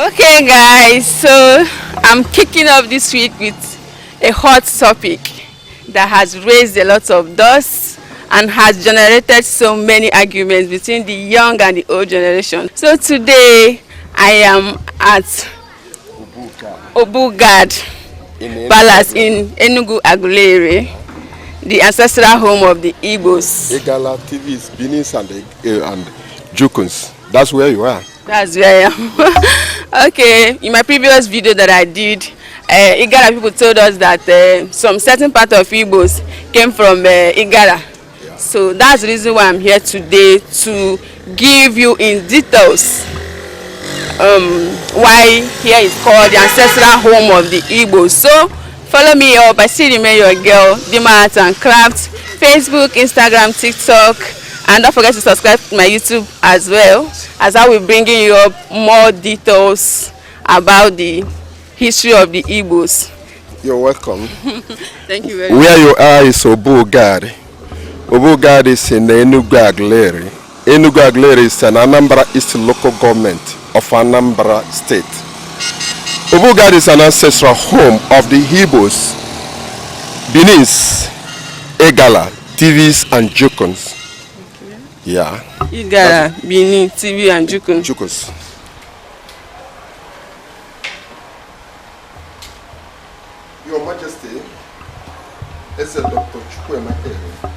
Okay, guys, so I'm kicking off this week with a hot topic that has raised a lot of dust and has generated so many arguments between the young and the old generation. So today I am at Obu Gad Palace in Enugu Aguleri, the ancestral home of the Igbos. Igala Tivs, Binis and Jukuns. That's where you are. That's where I am. Okay, in my previous video that I did, Igala people told us that some certain part of Igbos came from Igala. Yeah. So that's the reason why I'm here today, to give you in details why here is called the ancestral home of the Igbos. So follow me up. I still remain your girl, Dinma Art and Craft, Facebook, Instagram, TikTok, and don't forget to subscribe to my YouTube as well, as I will be bringing you up more details about the history of the Igbos. You're welcome. Thank you very much. Where you are is Obu Gad. Obu Gad is in the Enugu Aguleri. Enugu Aguleri is an Anambra East local government of Anambra State. Obu Gad is an ancestral home of the Igbos, Binis, Igala, Tivs, and Jukuns. Yeah. Igala, Benin, Tiv and Jukun. Jukuns. Your Majesty, Eze Dr. Chukwuemeka Ere,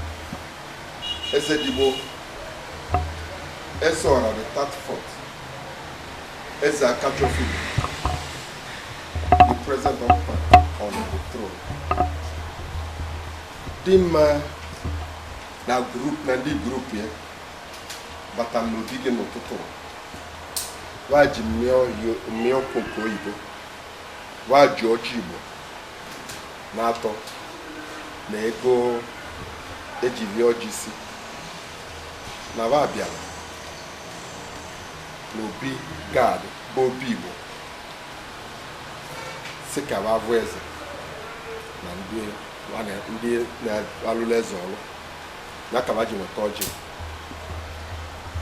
Eze Digbo, Eze Ora the third fourth, Eze Akajofi, the present occupant on the throne. Dimma na group na ndị group ya batara n'obi gị n'ụtụtụ, wa ji mmịa ọkụ nke oyibo, wa ji ọjị Igbo na-atọ na ego eji rie ọjị isi na wa bịara n'obi Gad bụ obi Igbo, si ka wa vụ eze na ndị na-alụlụ eze ọrụ ya ka wa ji nweta ọjị.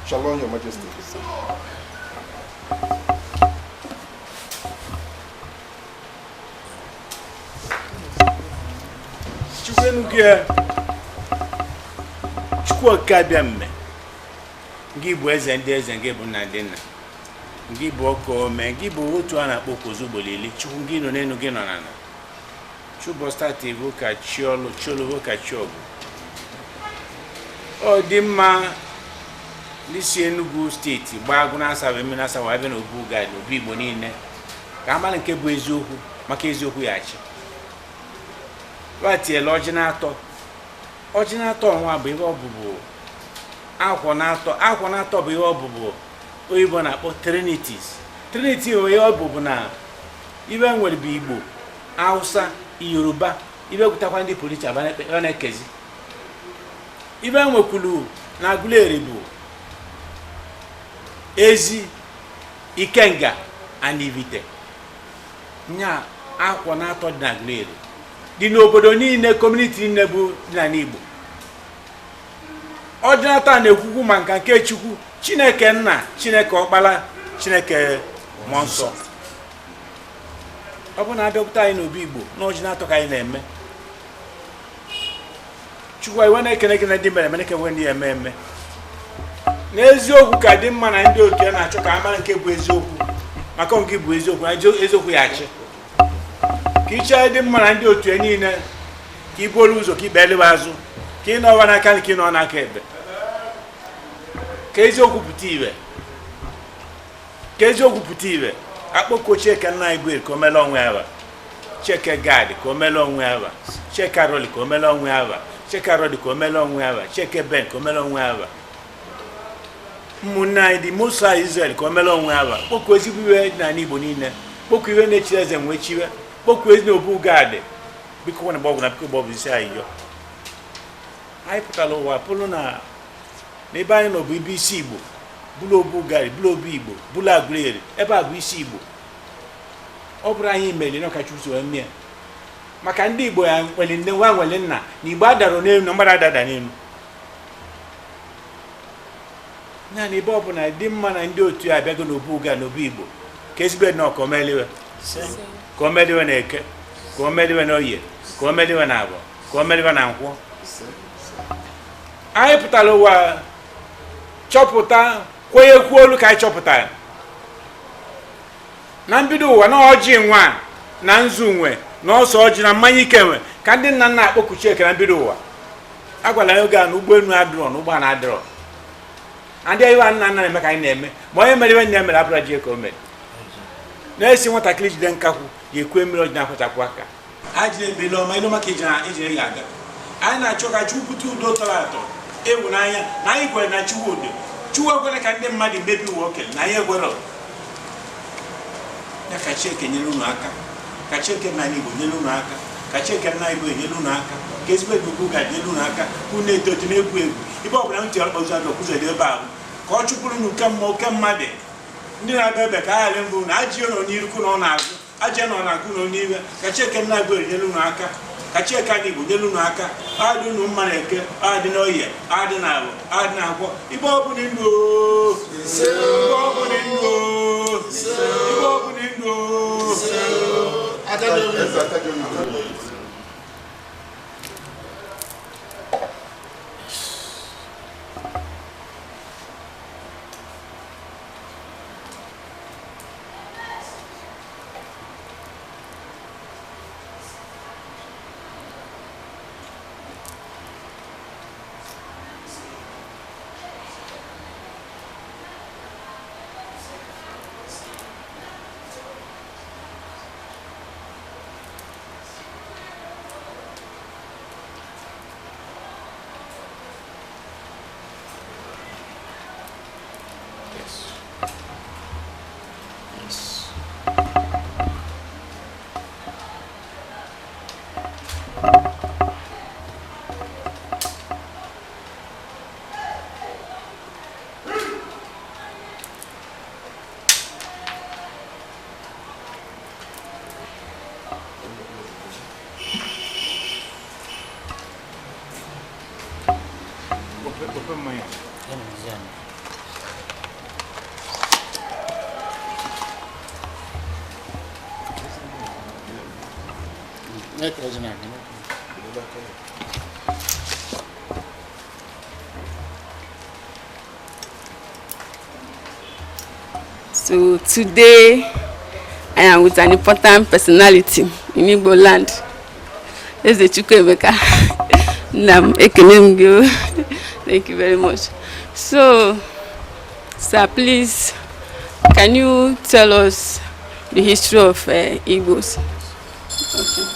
Shalom, Your Majesty. Chukwu Enugu ya, Chukwu Okike abịa mme, gị bụ eze ndị eze, gị bụ nna ndị nna, gị bụ ọka ome, gị bụ otu a na-akpọ Kozugbolili. Chukwu, gị nọ n'elu, gị nọ n'ala. Chubọstata iwu ka chiọlụ chiọlụ ka chiọgụ. Ọ dị mma ndị si Enugu Steeti gbaa agụ na Asaba, eme na Asaba, abịa na Obu Gad, obi Igbo niile, ka a mara nke bụ eziokwu, maka eziokwu ya achị. Wa tiela ọjị na-atọ, ọjị na-atọ ọnwa bụ ihe ọbụbụ akwọ na-atọ, akwọ na-atọ bụ ihe ọbụbụ oyibo na-akpọ trinities. Trinity bụ ihe ọbụbụ na ibe nwere bụ Igbo, Hausa, Yoruba, ibe gwutakwa ndị politi aba na-ekezi ibe nwekwulu na Aguleri bụ Ezi, Ikenga and Ivite. Nya akwọ na-atọ dị na Aguleri dị n'obodo niile, community niile bụ dị n'ala Igbo. Ọdịnata na-ekwukwu ma nka nke Chukwu, Chineke Nna, Chineke Ọkpara, Chineke Mmụọ Nsọ. Ọ bụ na abịakwute anyị n'obi Igbo na ọjị na-atọ ka anyị na-eme. Chukwu anyị wee na-ekene gị na ndị mere eme, na-ekene ndị eme eme n'eziokwu, ka dị mma na ndị otu ya na-achọ ka a mara nke bụ eziokwu, maka nke bụ eziokwu na eziokwu ya achị, ka iche dị mma na ndị otu ya niile, ka i buolu ụzọ, ka ikpe elewe azụ, ka ị nọwa n'aka nri, ka ị nọ n'aka ekpe, ka eziokwu pụta ibe, ka eziokwu pụta ibe. Akpọkuo Chieke nna anyị bụ ka o mele onwe ya ba, Chieke Gad ka o mele onwe ya ba, Chieke Aroli ka o mele onwe ya ba, Chieke Arodi ka o mele onwe ya ba, Chieke Ben ka o mele onwe ya ba, ụmụnne anyị dị Musa Israel ka o mele onwe ya ba. Kpọkuo ezigbo iwe dị n'ala Igbo niile, kpọkuo iwe na-echiri eze nwee chiwe, kpọkuo ezi na Obu Gad. Biko na gbọgwụ na biko gbọbụ isi anyị yọ. Anyị pụtara ụwa pụrụ na n'ebe anyị nọ bụ ibe isi Igbo, bụrụ Obu Gad, bụrụ obi Igbo, bụrụ Aguleri. Ebe a bụ isi Igbo. Ọ bụrụ anyị mere na ọkacha uso eme maka ndị Igbo ya nwere nne nwa nwere nna na Igbo adara n'elu na mmadụ adada n'elu ya na ebe ọ bụ na dị mma na ndị otu ya abịago n'Obu Gad, n'obi Igbo. Ka ezigbo nnọọ ka o meliwe, ka o meliwe na Eke, ka o meliwe na Oye, ka o meliwe na Abọ, ka o meliwe na Nkwọ. Anyị pụtara ụwa chọpụta, kwenyekwu olu ka anyị chọpụtara na mbido ụwa na ọjị nwa na nzu nwe na ọsọ ọjị na mmanya ike nwe ka ndị nna nna akpọku Chineke na mbido ụwa. Agwala ya oge a na ụgbọelu adịrọ na ụgbọala adịrọ, ndị iwe nna nna na-eme ka anyị na-eme. Ma onye mere iwe nna ya mere abụra ji ka o mere na-esi nwatakịrị jide nkakwụ ya ekwe mmiri ọjị na-akwachapụ aka anyị jide mbe ile ọma, ile ọma ka iji na iji ya aga. Anyị na-achọ ka Chukwu bute udo tọrọ atọ ịhụnanya na anyị kwere na Chukwu udo. Chukwu ekwere ka ndị mmadụ mebi ụwa okenye na anyị ekwerọ ya. Ka Chineke nyere unu aka, ka Chineke nna anyị Igbo nyere unu aka, ka Chineke nna Igbo enyere unu aka, ka ezigbo ugwu ga-enyere unu aka, ka unu eto eto na-egwu egwu ibe ọbụla ntị ọkpọzụ abịa kwụzọdị ebe ahụ, ka ọ chụpụrụ unu oke mmụọ, oke mmadụ ndị na-abịa ebe ka a ghara mbụ unu ajị nọ n'irukwu na ọ na-azụ ajị nọ na-agụ na n'iwe. Ka Chineke nna Igbo enyere unu aka, ka Chineke anyị Igbo nyere unu aka. Adị unu mma na Eke, adị n'Oye, adị na Abọ, adị na Nkwọ. Ibe ọbụla ndụ, ibe ọbụla ndụ, ibe ọbụla ndụ. Yes. Yes. Ope mmanya. Yan. So today I am with an important personality in Igbo land. Eze Chukwuemeka. Nna m, ekele m gị o. Thank you very much. So, sir, please, can you tell us the history of Igbos? Okay.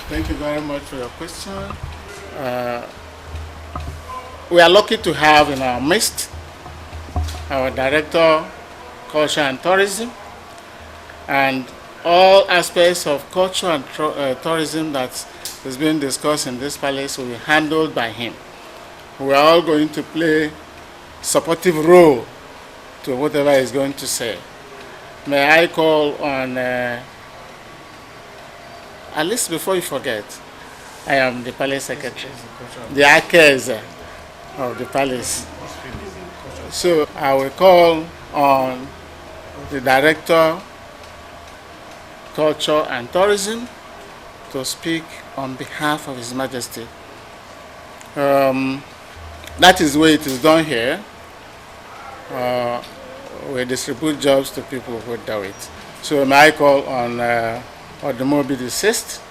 Thank you very much for your question. We are lucky to have in our midst our Director, Culture and Tourism, and all aspects of culture and tourism that is being discussed in this palace will be handled by him. We are all going to play supportive role to whatever he's going to say. May I call on, at least before you forget, I am the palace secretary, the Akeze of the palace. So I will call on the Director, Culture and Tourism, to speak on behalf of His Majesty. That is the way it is done here. We distribute jobs to people who do it. So may I call on Odumobi the Sixth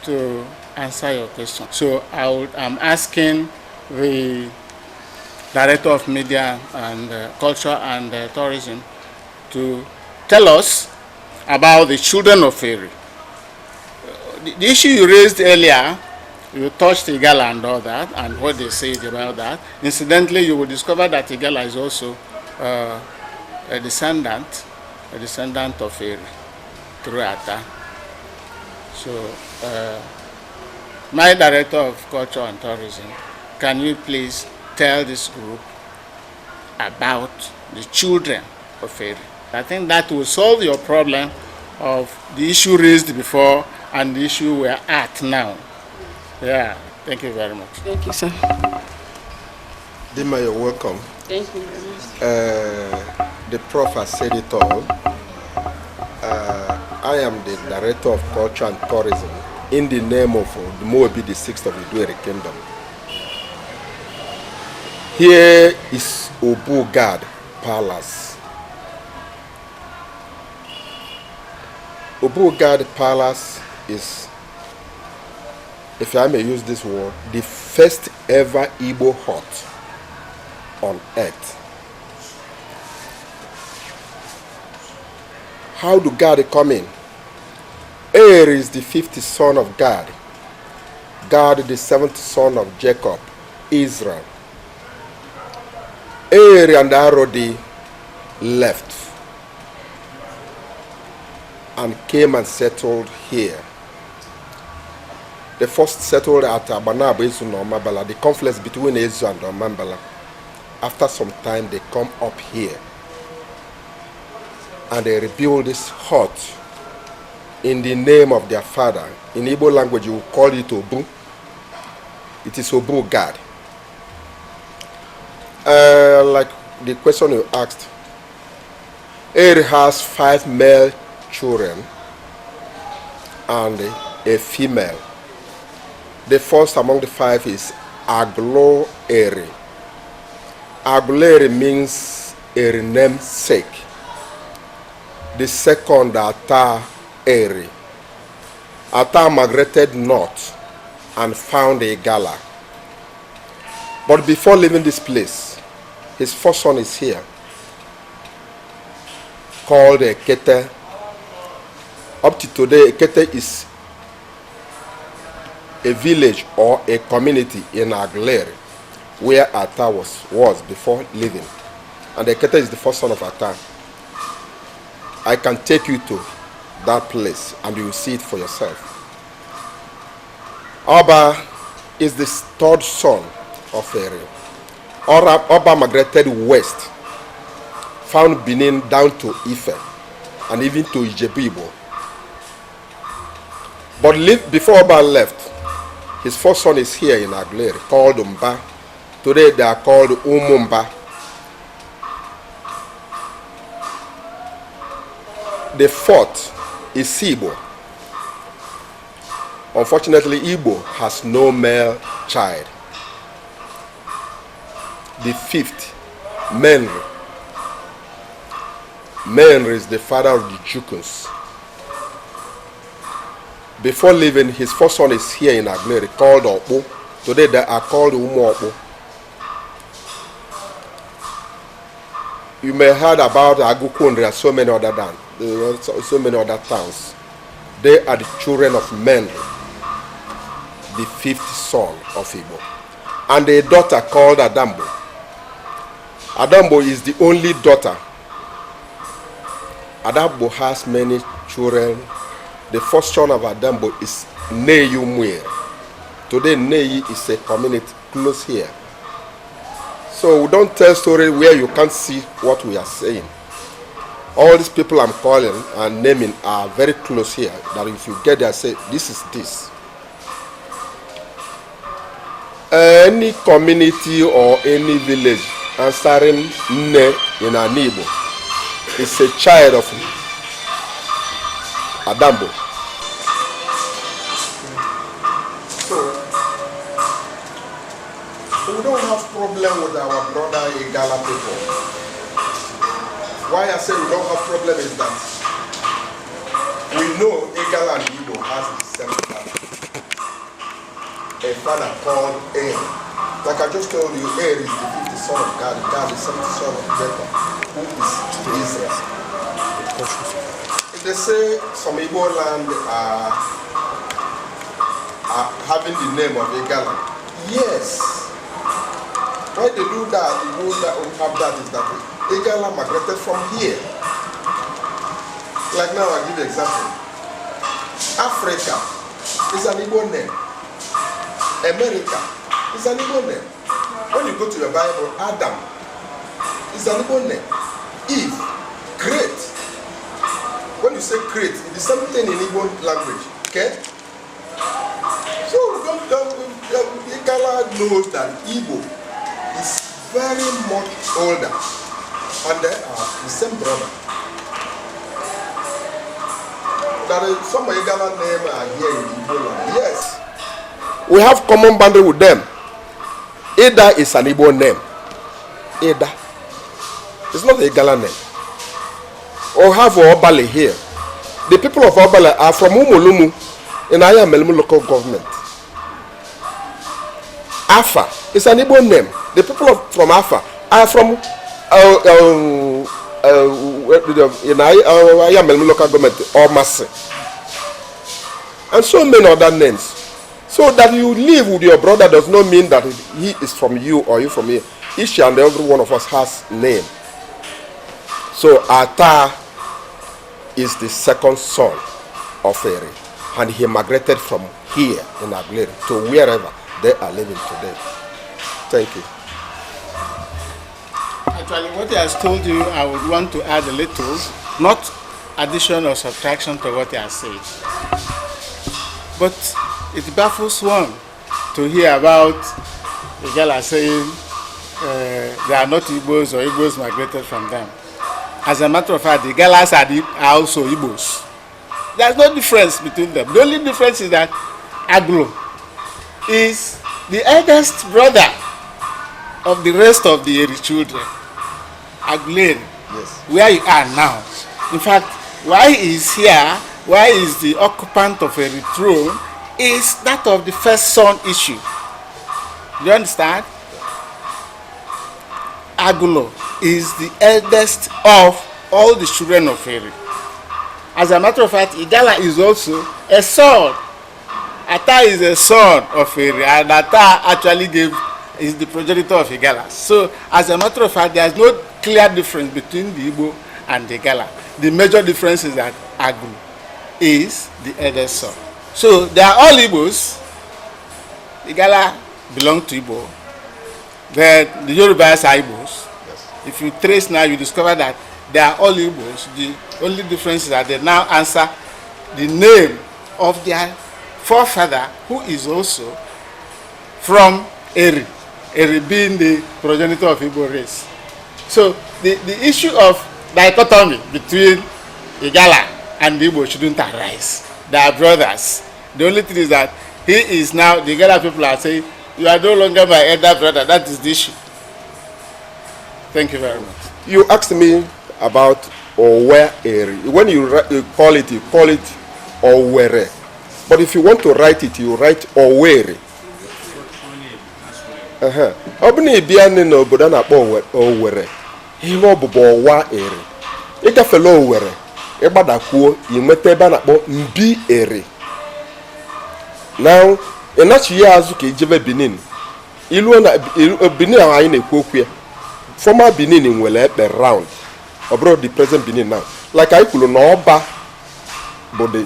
to answer your question. So I'm asking the Director of Media and Culture and Tourism to tell us about the children of Eri. The issue you raised earlier, you touched Igala and all that, and what they said about that. Incidentally, you will discover that Igala is also a descendant of Eri through Ata. So, my Director of Culture and Tourism, can you please tell this group about the children of Eri? I think that will solve your problem of the issue raised before and the issue we're at now. Yeah, thank you very much. Thank you, sir. Dima, you're welcome. Thank you very much. The prof has said it all. I am the Director of Culture and Tourism in the name of Odumobi the Sixth of Iduere Kingdom. Here is Obu Gad Palace. Obu Gad Palace is, if I may use this word, the first ever Igbo hut on earth. How do God come in? Er is the fifth son of Gad. Gad the seventh son of Jacob, Israel. Er and Arodi left and came and settled here. They first settled at Abanabo Ezu and Omambala, the confluence between Ezu and Omambala. After some time, they come up here and they rebuild this hut in the name of their father. In Igbo language, you will call it Obu. It is Obu Gad. Like the question you asked, Er has 5 male children and a female. The first among the 5 is Aglo Eri. Aglo Eri means a namesake. The second, Ata Eri. Ata migrated north and found a gala. But before leaving this place, his first son is here, called Ekete. Up to today, Ekete is a village or a community in Aguleri, where Ata was before leaving. And Ekete is the first son of Ata. I can take you to that place and you will see it for yourself. Oba is the third son of Eri. Oba migrated west, found Benin down to Ife and even to Ijebu-Igbo. But before Oba left, his first son is here in Aguleri, called Mba. Today they are called Umumba. The fourth is Igbo. Unfortunately, Igbo has no male child. The fifth, Menri. Menri is the father of the Jukuns. Before leaving, his first son is here in Aguleri, called Okpo. Today they are called Umu Okpo. You may have heard about Agukwu, there are so many other than, so many other towns. They are the children of Menri, the fifth son of Igbo, and a daughter called Adambo. Adambo is the only daughter. Adambo has many children. The first son of Adambo is Neyu Muir. Today, Neyi is a community close here. So we don't tell story where you can't see what we are saying. All these people I'm calling and naming are very close here. That if you get there, say, this is this. Any community or any village answering Nne in an Igbo is a child of Adambo. So we don't have problem with our brother Igala people. Why I say we don't have problem is that we know Igala and Igbo has the same father. A father called Er. Like I just told you, Er is the fifth son of God, God is the seventh son of Jacob, who is Israel. If they say some Igbo land are having the name of Igala, yes. Why they do that, Igbo that we have that is that Igala migrated from here. Like now, I'll give you an example. Africa is an Igbo name. America is an Igbo name. When you go to your Bible, Adam is an Igbo name. Eve, create. When you say create, it is something in Igbo language. Okay? So Igala knows that Igbo is Very much older, and they are the same brother. There is some Igala name are here in Igbo land. Yes, we have common boundary with them. Ida is an Igbo name. Ida. It's not a Igala name. Or have Obale here. The people of Obale are from Umulumu in Ayamelum local government. Afa is an Igbo name. The people from Afa are from in Ayamelum local government, Omasi. And so many other names. So that you live with your brother does not mean that he is from you or you from here. Each and every one of us has name. So Ata is the second son of Eri, and he migrated from here in Aguleri to wherever they are living today. Thank you. Actually, what he has told you, I would want to add a little, not addition or subtraction to what he has said. But it baffles one to hear about Igala saying they are not Igbos or Igbos migrated from them. As a matter of fact, the Igalas are also Igbos. There's no difference between them. The only difference is that Aglo is the eldest brother of the rest of the Eri children. Aguleri, Yes. where you are now. In fact, why he is here, why is the occupant of Eri throne, is that of the first son issue. Do you understand? Agulo is the eldest of all the children of Eri. As a matter of fact, Igala is also a son. Ata is a son of Eri, and Ata actually is the progenitor of Igala. So, as a matter of fact, there is no clear difference between the Igbo and the Igala. The major difference is that Agu is the eldest son. So, they are all Igbos. Igala belong to Igbo. Then the Yorubas are Igbos. Yes. If you trace now, you discover that they are all Igbos. The only difference is that they now answer the name of their forefather, who is also from Eri. Eri being the progenitor of Igbo race. So the issue of dichotomy between Igala and the Igbo shouldn't arise. They are brothers. The only thing is that he is now, the Igala people are saying, you are no longer my elder brother. That is the issue. Thank you very much. You asked me about Owe Eri. When you call it, you call it Owere. But if you want to write it, you write Owere. Ọ bụ na ị bịa nne n'obodo a na-akpọ Owere, ihe ọ bụbụ ọwa eri. Ịgafela Owere, ịgbadakwuo, ị nweta ebe a na-akpọ Mbi Eri. Now, ị nachighi azụ ka ijebe Benin. Iluo na Benin ahụ anyị na-ekwu okwu ya, former Benin nwere ekpe round, ọ bụrụ the present Benin now. Like anyị kwuru na ọba bụ the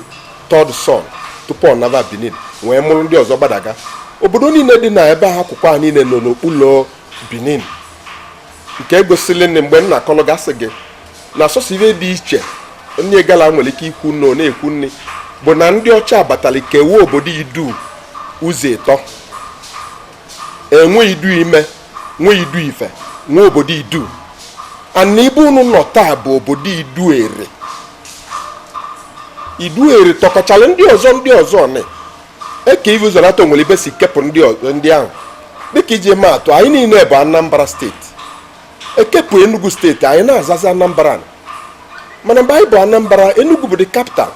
third son tupu ọ naba Benin wee mụrụ ndị ọzọ gbadaga. Obodo niile dị na ebe ahụ, akwụkwọ a niile nọ n'okpuru Benin, nke egosili nne mgbe m na-akọlọ gasị gị na sọsọ ihe dị iche ndị Igala nwere ike ikwu nne na-ekwu nne bụ na ndị ọcha batara kewa obodo Idu ụzọ ịtọ, enwe Idu ime, nwe Idu ife, nwe obodo Idu. And ibe unu nọ taa bụ obodo Idu Ere. Idu Ere tọkọchala ndị ọzọ, ndị ọzọ ni eke ivu ụzọ nata nwere ibe si kepụ ndị ọzọ ndị ahụ. Dịka iji maa atụ, anyị niile bụ Anambra Steeti, ekepụ Enugu Steeti, anyị na-azazi Anambra. Mana mgbe anyị bụ Anambra, Enugu bụ the capital.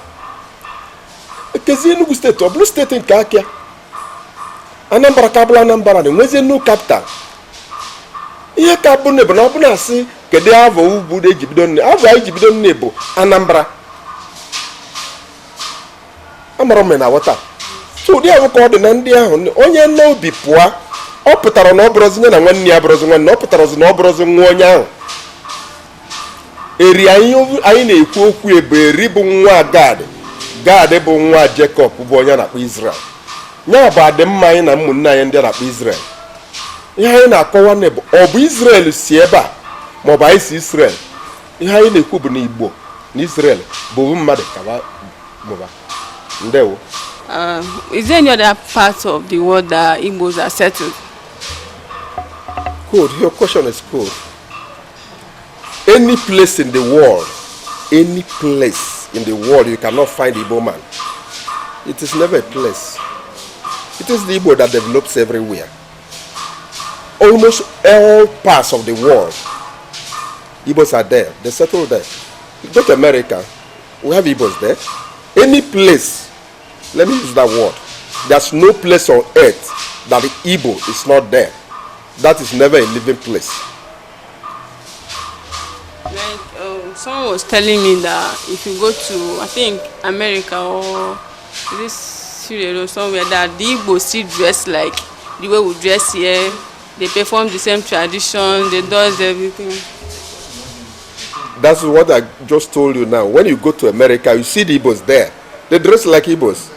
Ekezi Enugu Steeti, ọ bụrụ steeti nke aka Anambra ka bụrụ Anambra na enwezie new capital. Ihe ka bụ nne bụ na ọ bụ na-asị kedu avọ ugwu eji bido nne, avọ anyị ji bido nne bụ Anambra. Amara m na aghọta. So ụdị ahụ ka ọ dị na ndị ahụ, onye n'obi pụọ, ọ pụtara na ọ bụrụzi ya na nwanne ya bụrụzi nwanne, ọ pụtarazi na ọ bụrụzi nwa onye ahụ. Eri anyị na-ekwu okwu ebe Eri bụ nwa Gad, Gad bụ nwa Jacob, bụ onye a na-akpọ Israel. Ya bụ adịmma anyị na ụmụnne anyị ndị a na-akpọ Israel. Ihe anyị na-akọwa na bụ ọ bụ Israel si ebe a ma ọ bụ anyị si Israel. Ihe anyị na-ekwu bụ na Igbo na Israel bụ mmadụ ka mụba. Ndewo. Is there any other part of the world that Igbos are settled? Good. Your question is good. Any place in the world, any place in the world, you cannot find Igbo man. It is never a place. It is the Igbo that develops everywhere. Almost all parts of the world, Igbos are there. They settle there. You go to America, we have Igbos there. Any place, let me use that word. There's no place on earth that the Igbo is not there. That is never a living place. Like someone was telling me that if you go to, I think, America or this Syria or somewhere, that the Igbo still dress like the way we dress here. They perform the same tradition. They does everything. That's what I just told you now. When you go to America, you see the Igbos there. They dress like Igbos.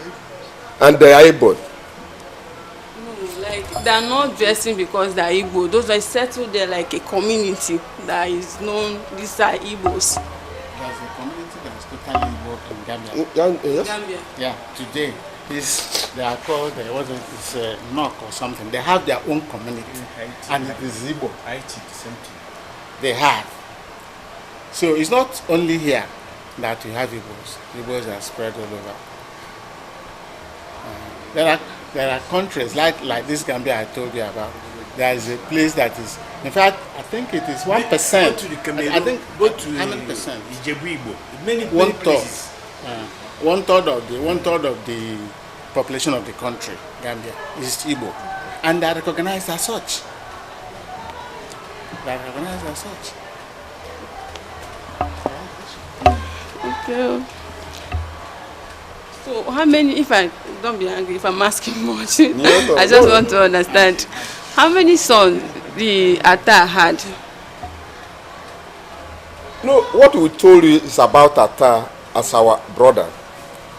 And they are Igbos. No, like they are not dressing because they are Igbo. Those are settled there like a community that is known. These are Igbos. There's a community that is totally Igbo in Gambia. Yes. Gambia. Yeah, today is they are called what is it, it's Nok or something. They have their own community, Haiti. and it is Igbo. Haiti, the same thing. They have. So it's not only here that you have Igbos. Igbos are spread all over. There are countries like this Gambia I told you about. There is a place that is, in fact, I think it is 1%. Go to the Cameroon, I think go to how many percent? Ijebu Igbo. Many, many One third. places. One third of the population of the country, Gambia, is Igbo, and they are recognized as such. They are recognized as such. Okay. So how many, if I don't be angry if I'm asking much, No, I just no. want to understand. How many sons the Atta had? No, what we told you is about Atta as our brother.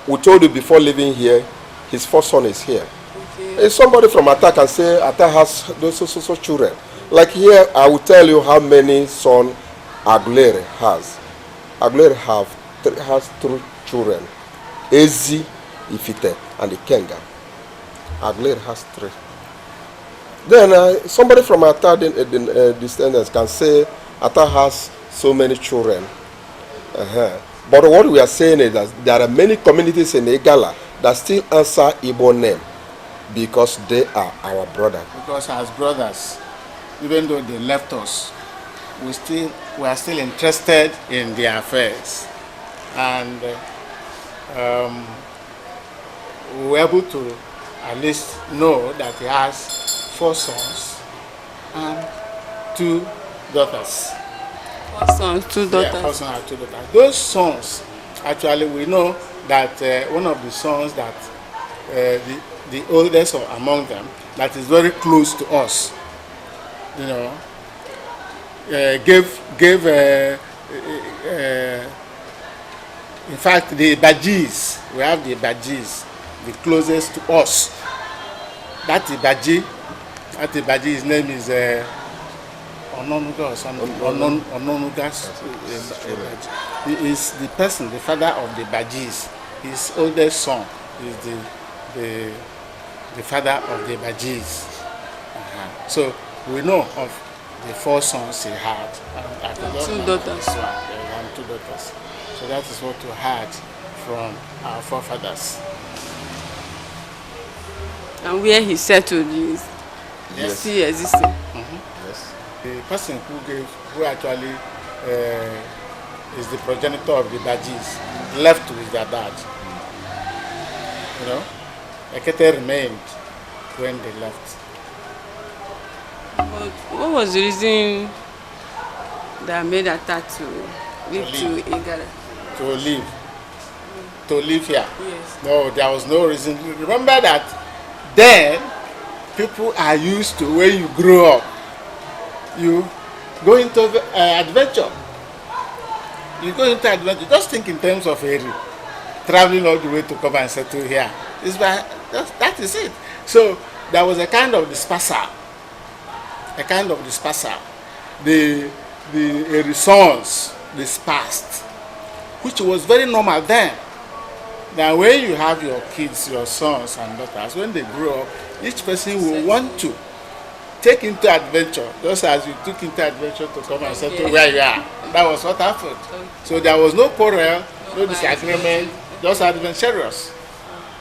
We told you before leaving here, his first son is here. Okay. If somebody from Atta can say Atta has those so children. Like here, I will tell you how many son Aguleri has. Aguleri has three children: Ezi, Ifite, and Ikenga. Aguleri has three. Then somebody from Atta descendants can say Atta has so many children. Uh-huh. But what we are saying is that there are many communities in Igala that still answer Igbo name because they are our brother. Because as brothers, even though they left us, we are still interested in their affairs, and we were able to at least know that he has 4 sons and 2 daughters. 4 sons, 2 Yeah, daughters. 4 sons and 2 daughters. Those sons, actually, we know that one of the sons that the oldest among them, that is very close to us, you know, gave. In fact, the Ibajis, we have the Ibajis, the closest to us. That Ibaji, his name is Ononuga or something. Ononuga. He is the person, the father of the Ibajis. His oldest son is the father of the Ibajis. Uh-huh. So we know of the 4 sons he had. And And 2 daughters. And 2 daughters. So that is what we had from our forefathers. And where he settled is Yes. still existing. Mm-hmm. Yes. The person who actually is the progenitor of the Ibajis, left with their dad. You know, Ekete remained when they left. But what was the reason that made Atta to leave to Igala? To leave. To live here. Yes. No, there was no reason. Remember that then people are used to when you grow up, you go into adventure. You go into adventure. Just think in terms of Eri, traveling all the way to come and settle here. That is it. So there was a kind of dispersal. A kind of dispersal. The Eri sons dispersed, which was very normal then. Now, when you have your kids, your sons and daughters, when they grow up, each person will want to Take into adventure, just as you took into adventure to come and settle where you are. That was what happened. So there was no quarrel, no disagreement, just adventurous.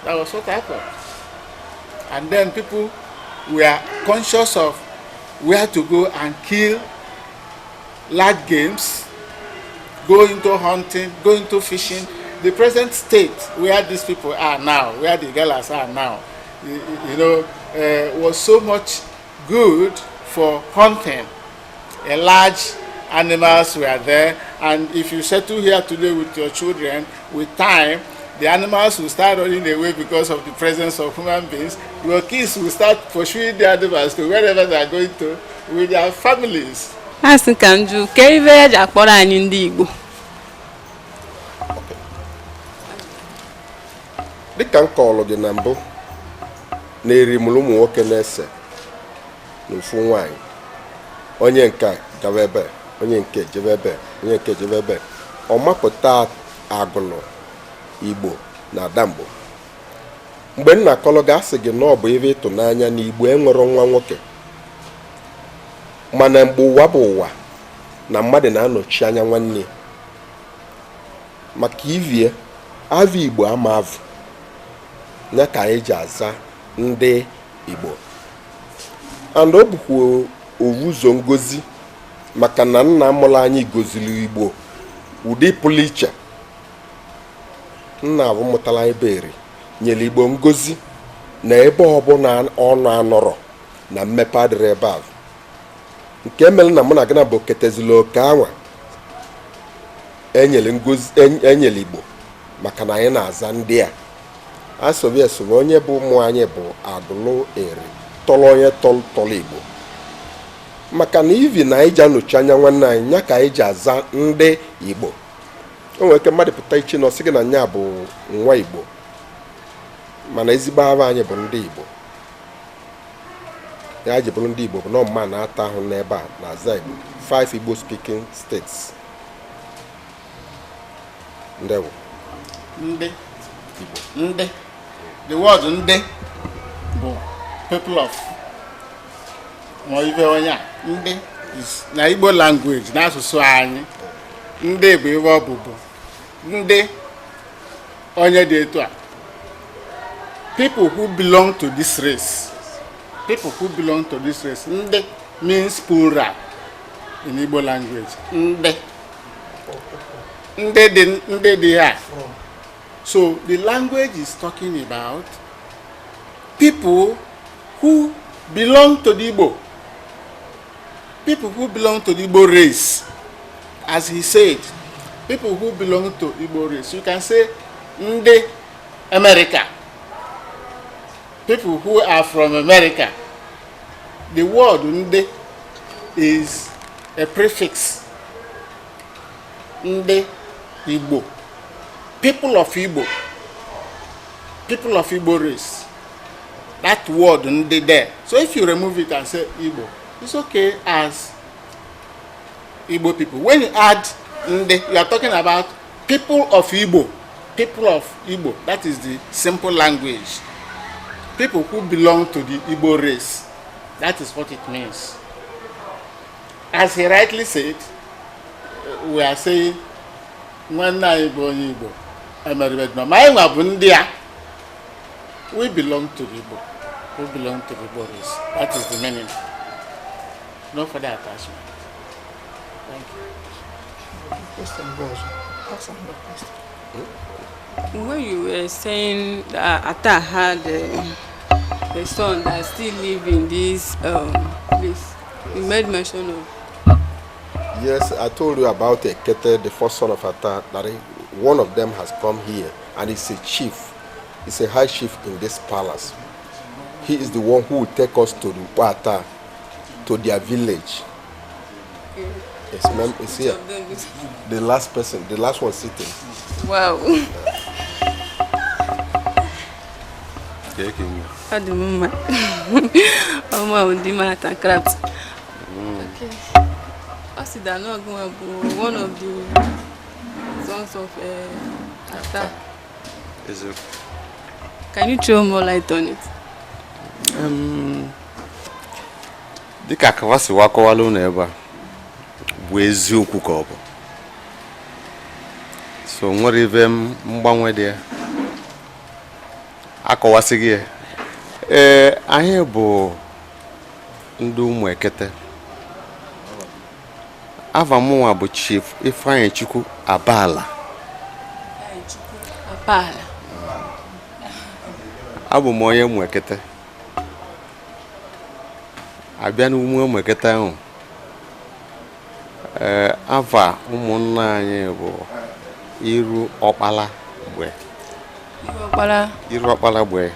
That was what happened. And then people were conscious of where to go and kill large games, go into hunting, go into fishing. The present state where these people are now, where the Igalas are now, was so much good for hunting. A large animals were there, and if you settle here today with your children, with time, the animals will start running away because of the presence of human beings. Your kids will start pursuing the animals to wherever they are going to with their families. A sị ka m jụ kee ife eji akpọrọ anyị ndị Igbo. Dịka m kọọlụ gị na mbụ, na-eri mụrụ ụmụ nwoke na-ese na ofu nwaanyị, onye nke a gaba ebe, onye nke jebe ebe, onye nke jebe ebe, ọ mapụta Agụlụ, Igbo na Adamgbo. Mgbe m na-akọlụ gị, asị gị na ọ bụ ebe ịtụnanya na Igbo enwero nwa nwoke, mana mgbe ụwa bụ ụwa na mmadụ na-anọchi anya nwanne ya. Maka ivie avụ Igbo ama avụ ya ka anyị ji aza ndị Igbo. And ọ bụkwa ovuzo ngozi, maka na nna mụrụ anyị goziri Igbo ụdị pụrụ iche. Nna abụ mụtara anyị bụ Eri nyere Igbo ngozi na ebe ọbụla ọnụ anọrọ na mmepe adịrị ebe ahụ, nke mere na mụ na gị na bụ ketezila oke anwa enyere ngozi enyere Igbo, maka na anyị na-aza ndị a asọbi esobe. Onye bụ ụmụ anyị bụ Agụlụ Eri tọrọ onye tọrọ tọrọ Igbo, maka na ivi na anyị ji anọchi anya nwanne anyị ya ka anyị ji aza ndị Igbo. O nwere ike mmadụ pụta iche na ọ sị gị na nya bụ nwa Igbo, mana ezigbo aha anyị bụ ndị Igbo. Ya ji bụrụ ndị Igbo bụ na ọmụma na-ata ahụ n'ebe a na-aza Igbo, five Igbo speaking states. Ndewo. Ndị ndị, the word ndị bụ people of, ma ibe onye a ndị is na Igbo language, n'asụsụ anyị, ndị bụ ibe ọ bụ ndị onye dị etu a, people who belong to this race, people who belong to this race. Ndị means plural in Igbo language. Ndị, ndị dị, ndị dị ha. So the language is talking about people who belong to the Igbo, people who belong to the Igbo race. As he said, people who belong to Igbo race. You can say ndị America, people who are from America. The word ndị is a prefix. Ndị Igbo, people of Igbo, people of Igbo race. That word ndị there. So if you remove it and say Igbo, it's okay as Igbo people. When you add ndị, you are talking about people of Igbo, people of Igbo. That is the simple language. People who belong to the Igbo race. That is what it means. As he rightly said, we are saying nwanne anyị bụ onye Igbo emeribedma, ma anyị nwa bụ ndị a. We belong to the Igbo, we belong to the Igbo race. That is the meaning. No further attachment. Thank you. Question goes. Ask another question. When you were saying that Atta had a son that still live in this place, you made mention of Yes, I told you about Ekete, the first son of Atta, that one of them has come here and he's a chief. He's a high chief in this palace. He is the one who will take us to the Wata, to their village. Yes, ma'am, it's here. Of them. The last person, the last one sitting. Wow. Okay, Ọ dị m mma. Ọmụ ndị ma art and craft. Okay. Ọ sị that na ọgụnwa bụ one of the sons of Atta. Eziokwu. Can you throw more light on it? Dịka kawa si wakọwala unu ebe a bụ eziokwu ka ọ bụ so nwere ibe mgbanwe dị ya akọwasịghị ya. Ee, anyị bụ ndị ụmụ ekete. Ava mụnwa bụ Chief Ifeanyi Chukwu Abala. Abala. Abụ m onye ụmụ ekete. Abịa n'ume ụmụ ekete ahụ, ee, ava ụmụnna anyị bụ Iru Ọkpala Gbe. Ọkpara. Iru Ọkpala Gbe.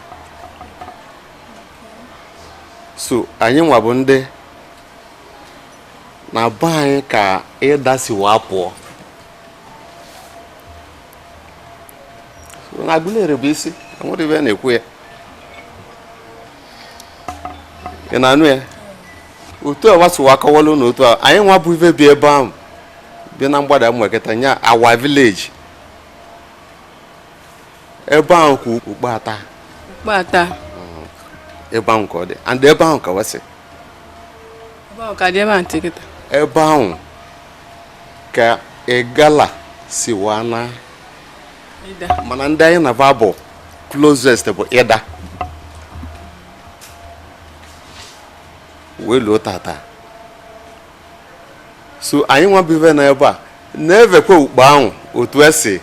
So anyị nwa bụ ndị na be anyị ka ịda si wee pụọ. So na Aguleri bụ isi, enwere ebe a na-ekwu ya. Ị na-anụ ya? Otu a wasiwa akọwalụ na otu a anyị nwa bụ ife bi ebe ahụ bi na mgbada Mweketa nya awa village ebe ahụ ka ukpo ata. Ukpo ata. Ebe ahụ ka ọ dị, and ebe ahụ ka wesị. Ebe ahụ ka dị ebe ahụ ntịkịta. Ebe ahụ ka Igala si wa na Ịda. Mana ndị anyị na-aba bụ closest bụ Ịda. Wee luo tata. So anyị nwa bụ ife na ebe a na-evekwa ukpo ahụ otu esi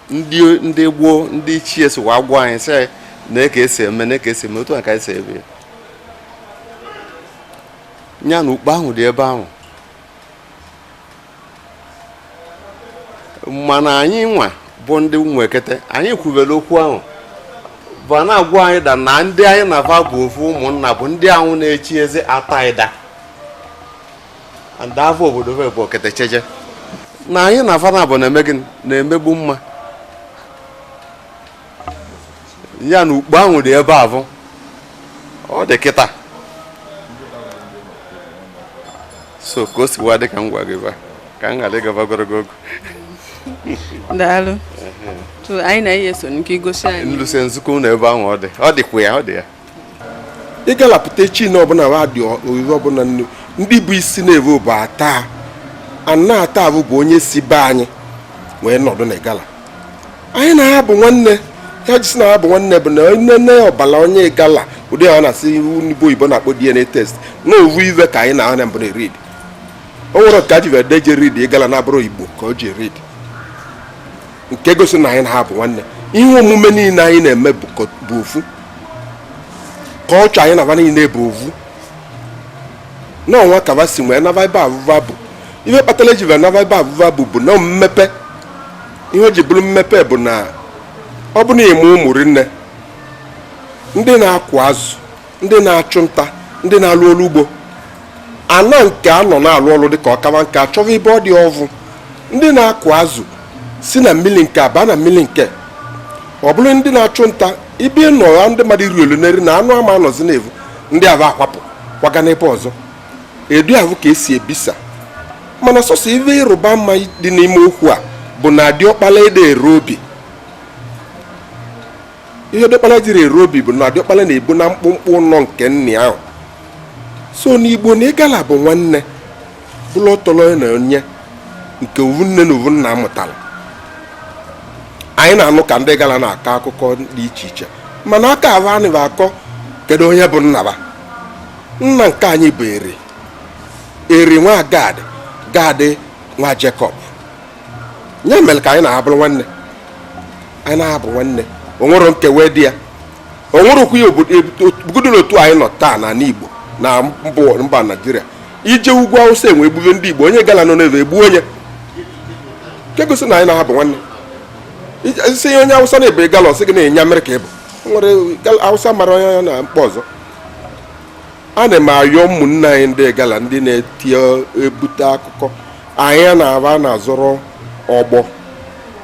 ndị gboo ndị ichie si wa gwa anyị sị na ka esi eme na ka esi eme otu a ka esi ebe ya na ukpo ahụ dị ebe ahụ. Mana anyị nwa bụ ndị Nwekete anyị kwubere okwu ahụ bụ na-agwa anyị da na ndị anyị na-ava bụ ofu ụmụnna bụ ndị ahụ na-echi eze ata ịda and afọ obodo bụ Oketecheche na anyị na-ava na bụ na-eme gịnị na-emegbu mma ya na ukpo ahụ dị ebe ahụ ọ dị kịta. So ka o si wa dị ka m gwa gị ba ka m ghara ịgaba ogologo oge. Daalụ. So anyị na ihe so nke igosi anyị. Nlụsị nzukọ ụlọ ebe ahụ ọ dị ọ dịkwa ya ọ dị ya. Ịgalapụta chi na ọbụla wa dị oyibo ọbụla nnu ndị bụ isi na-ewu bụ ata ana ata bụ bụ onye si be anyị wee nọdụ na Igala. Anyị na ha bụ nwanne ya jisi na ha bụ nwanne bụ na nne ọbala onye Igala ụdị ha na-asị ndị oyibo na-akpọ DNA test na owu iwe ka anyị na ha na mbụ na-erid. O nwere ka ji wee deje rid Igala na-abụrụ Igbo ka o ji rid nke gosi na anyị na ha bụ nwanne. Ihe omume niile anyị na-eme bụ ofu, ka ọchọ anyị na-aba niile bụ ofu. N'ọnwa kaba si nwee naba ebe abụba bụ ihe kpatara eji wee naba ebe abụba bụ na mmepe. Ihe o ji bụrụ mmepe bụ na ọ bụ na ịmụ ụmụ rinne ndị na-akwụ azụ, ndị na-achụ nta, ndị na-alụ ọrụ ugbo ana nke anọ na-alụ ọrụ dịka ọkawa nke achọghị ebe ọ dị ọvụ. Ndị na-akwụ azụ si na mmiri nke baa na mmiri nke ọ bụrụ ndị na-achụ nta ibe nọ ya ndị mmadụ iri olu n'eri na anụ ama anọzi na-evu ndị ava akwapụ kwaga n'ebe ọzọ edu ahụ ka esi ebisa. Mana sọsọ ive ịrụba mma dị n'ime okwu a bụ na diọkpala ede ere obi. Ihe diọkpala jiri ere obi bụ na diọkpala na-ebu na mkpụmkpụ ụlọ nke nne ahụ. So n'Igbo na Igala bụ nwanne bụrụ ọtọrọ na onye nke ovu nne na ovu nna mụtara. Anyị na-anụ ka ndị Igala na-akọ akụkọ dị iche iche mana aka ahụ anyị bụ akọ kedu onye bụ nna ba. Nna nke anyị bụ Eri, Eri nwa Gad, Gad nwa Jacob. Ya mere ka anyị na-abụrụ nwanne, anyị na-abụ nwanne. O nwere nkewa dị ya, o nwerekwa ya obodo n'otu anyị nọ taa n'ala Igbo na mba Naijiria. Ije ugwu Awụsa enwe egbube ndị Igbo, onye Igala nọ n'ebe egbu onye nke gosi na anyị na-abụ nwanne. Isi onye Awụsa na-ebe Igala ọsị gị na-enye Amerịka ịbụ nwere Awụsa mara onye ya na mkpa ọzọ. Ana m ayọ ụmụnne anyị ndị Igala ndị na-eti ebute akụkọ anyị na-aba na-azọrọ ọgbọ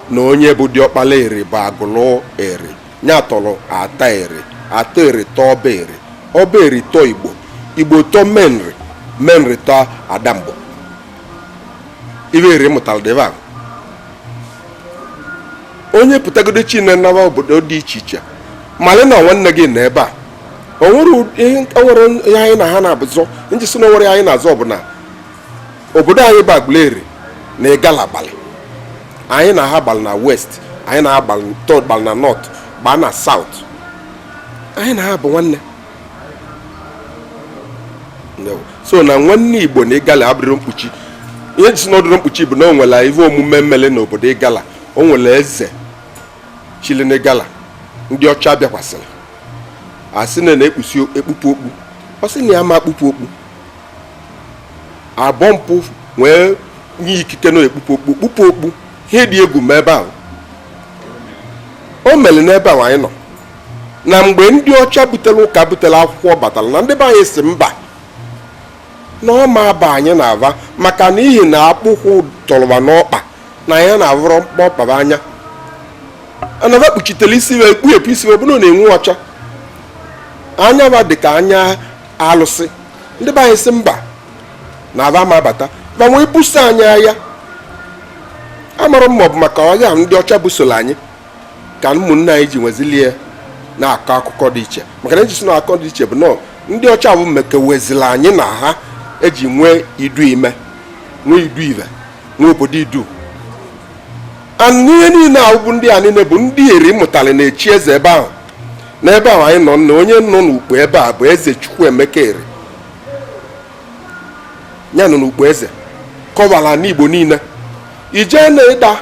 na onye bụ diọkpala Eri bụ agụlụ Eri nya tọrọ ata Eri, ata Eri tọọ ọba Eri, ọba Eri tọọ Igbo, Igbo tọọ Menri, Menri tọọ Adamgbo. Ibe Eri mụtara debe ahụ. Onye pụtagodo chi na nnaba obodo dị iche iche malị na nwanne gị nọ ebe a O nwere ihe, o nwere ihe anyị na ha na-azọ. Nji si na o nwere ihe anyị na-azọ bụ na obodo anyị bụ Aguleri na Igala gbalị anyị na ha gbalị na west, anyị na ha gbalị third, gbalị na north, gbaa na south. Anyị na ha bụ nwanne. Ndewo. So na nwanne Igbo na Igala abụrụ mkpuchi. Ihe ji si na ọdụrụ mkpuchi bụ na o nwere ihe omume mmele n'obodo Igala. O nwere eze chili na Igala ndị ọcha bịakwasịrị, asị na na-ekpusi ekpupu okpu. Ọ sị na ya ma akpụpụ okpu abọ mpụ, wee nye ikike na ekpupu okpu, kpupu okpu. Ihe dị egwu ma ebe ahụ o mere n'ebe ahụ anyị nọ na mgbe ndị ọcha butere ụka, butere akwụkwọ, batara na ndị be anyị si mba, na ọ ma aba anyị na-ava maka n'ihi na akpụkwụ tọrọba n'ọkpa na ya na-avụrọ mkpọkpaba anya anava kpuchitere isi wee kpughepụ isi wee bụrụ na na-enwu ọcha anya ba dị ka anya alụsị. Ndị be anyị si mba, na ava ma abata ma wee buso anyị agha. Amara m ma ọ bụ maka ọya ndị ọcha busoro anyị ka ụmụnne anyị ji nwezilie na-akọ akụkọ dị iche, maka na ejisi na akọ dị iche bụ nọọ ndị ọcha bụ mekewezila anyị na ha eji nwee idu ime, nwee idu ive, nwee obodo idu. And ihe niile ahụ bụ ndị a niile bụ ndị eri mụtara na-echi eze ebe ahụ. N'ebe ahụ anyị nọ na onye nọ n'ukpo ebe a bụ Eze Chukwuemeka Eri. Ya nọ n'ukpo eze kọwara n'Igbo niile. Ijee na ịda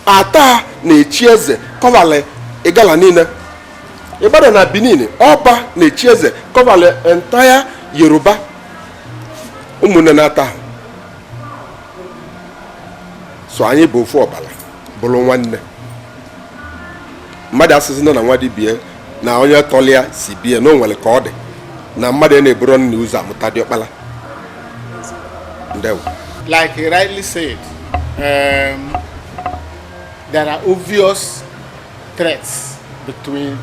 ata na-echi eze kọwara Igala niile. Ịgbada na Benin, ọba na-echi eze kọwara entire Yoruba. Ụmụnne na-ata ahụ so anyị bụ ofu ọbara, bụrụ nwanne. Mmadụ asịsị nọ na nwa dibie na onye tọlịa si bie na o nwere ka ọ dị na mmadụ na-eburu nna ụzọ amụta diọkpala. Ndewo. Like he rightly said, there are obvious threats between,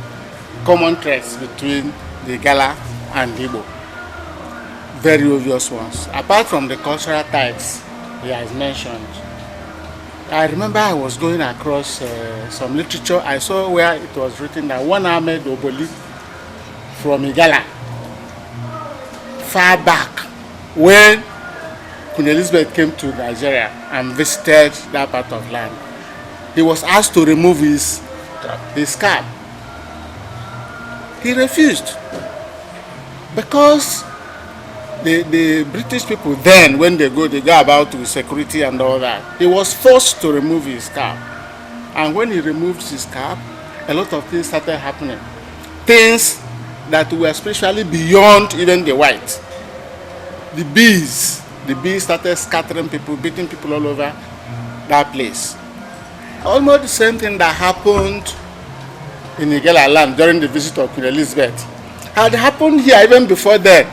common threats between the Igala and Igbo. Very obvious ones. Apart from the cultural ties he has mentioned, I remember I was going across some literature. I saw where it was written that one Ahmed Oboli from Igala, far back when Queen Elizabeth came to Nigeria and visited that part of land, he was asked to remove his cap. He refused because the British people then, when they go about with security and all that. He was forced to remove his cap. And when he removed his cap, a lot of things started happening. Things that were spiritually beyond even the whites. The bees started scattering people, beating people all over that place. Almost the same thing that happened in Igala land during the visit of Queen Elizabeth had happened here even before then.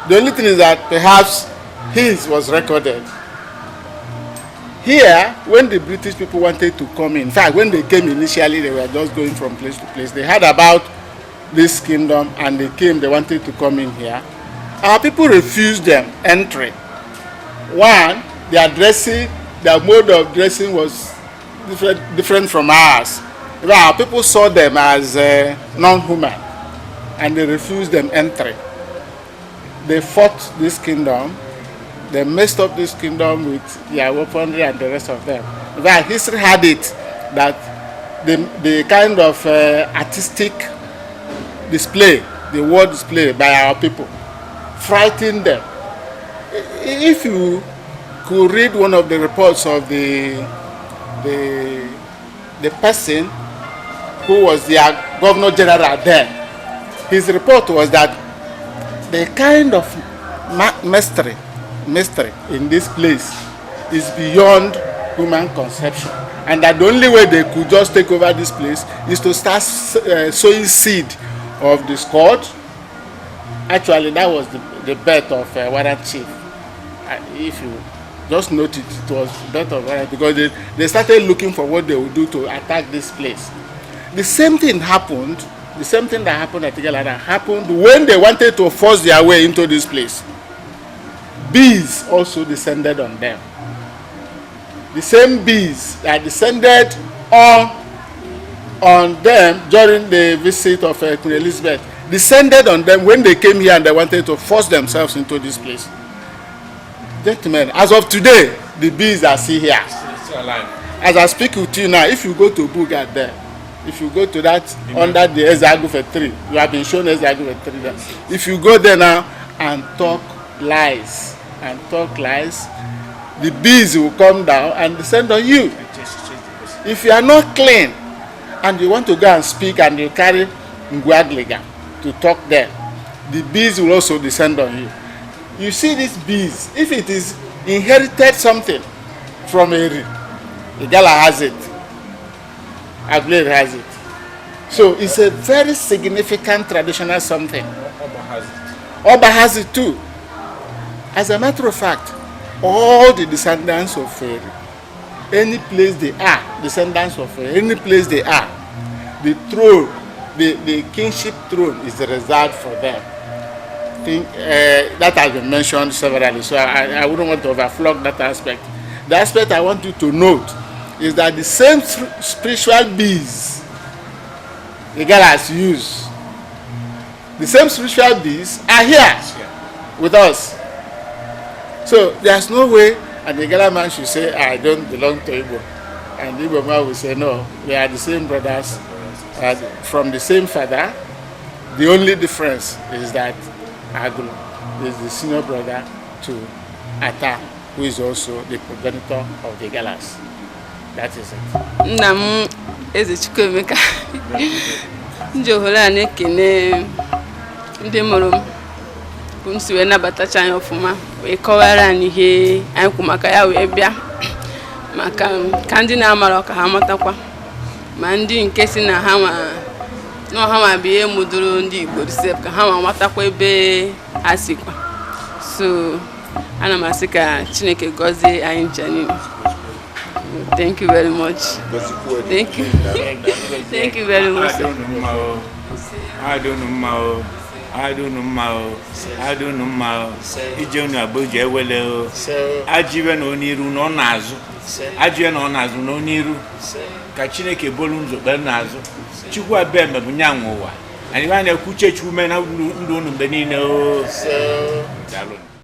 The only thing is that perhaps his was recorded. Here, when the British people wanted to come in fact, when they came initially, they were just going from place to place. They heard about this kingdom and they came, they wanted to come in here. Our people refused them entry. One, their dressing, their mode of dressing was different from ours. In fact, our people saw them as non-human and they refused them entry. They fought this kingdom. They messed up this kingdom with their weaponry and the rest of them. In fact, history had it that the kind of artistic display, the war display by our people, frightened them. If you could read one of the reports of the person who was their governor general then, his report was that the kind of mystery in this place is beyond human conception, and that the only way they could just take over this place is to start sowing seed of discord. Actually, that was the birth of Warrant Chief. If you just note it, it was birth of Warrant because they started looking for what they would do to attack this place. The same thing happened, the same thing that happened at Igala happened when they wanted to force their way into this place. Bees also descended on them. The same bees that descended on them during the visit of Queen Elizabeth. descended on them when they came here and they wanted to force themselves into this place. Gentlemen, as of today, the bees are still here. Still alive. As I speak with you now, if you go to Buga there, if you go to that under the Ezeagufe tree, you have been shown Ezeagufe tree there. If you go there now and talk lies, the bees will come down and descend on you. And chase the person. If you are not clean and you want to go and speak and you carry Ngwagliga to talk there, the bees will also descend on you. You see these bees, if it is inherited something from Eri, Igala has it, Aguleri has it. So it's a very significant traditional something. Oba has it. Oba has it too. As a matter of fact, all the descendants of Eri, any place they are, descendants of Eri, any place they are, the throne, the kingship throne is reserved for them. Think, that has been mentioned severally, so I wouldn't want to overflog that aspect. The aspect I want you to note is that the same spiritual bees the girl has used, the same spiritual bees are here with us. So there's no way an Igala man should say, I don't belong to Igbo. And the Igbo man will say, no, we are the same brothers from the same father. The only difference is that Agulu is the senior brother to Ata, who is also the progenitor of the Igalas. That is it. Nna m Eze Chukwuemeka, m ji ohere a na-ekene ndị mụrụ m bụ m si wee nabatacha anyị ọfụma wee kọwara anyị ihe anyị kwu maka ya wee bịa maka ka ndị na-amara ka ha matakwa ma ndị nke si na ha nwa na ọha nwa bụ ihe mụdoro ndị Igbo sef ka ha nwa matakwa ebe ha sikwa. So ana m asị ka Chineke gọzie anyị ncha niile. Thank you very much. Thank you. Thank you very much. Adị unu mma o. Adị unu mma o. Adị unu mma o. Adị unu mma o. Ije unu abụ ije ewele o. Ajọ iwe na oniru na ọ na-azụ. Ajọ iwe na ọ na-azụ na oniru. Ka Chineke bolu nzọ kpere n'azụ. Chukwu abịa mebụ nyanwụ ụwa. Anyị na-ekwuche Chukwu mee na ndụ unu mgbe niile o. Daalụ.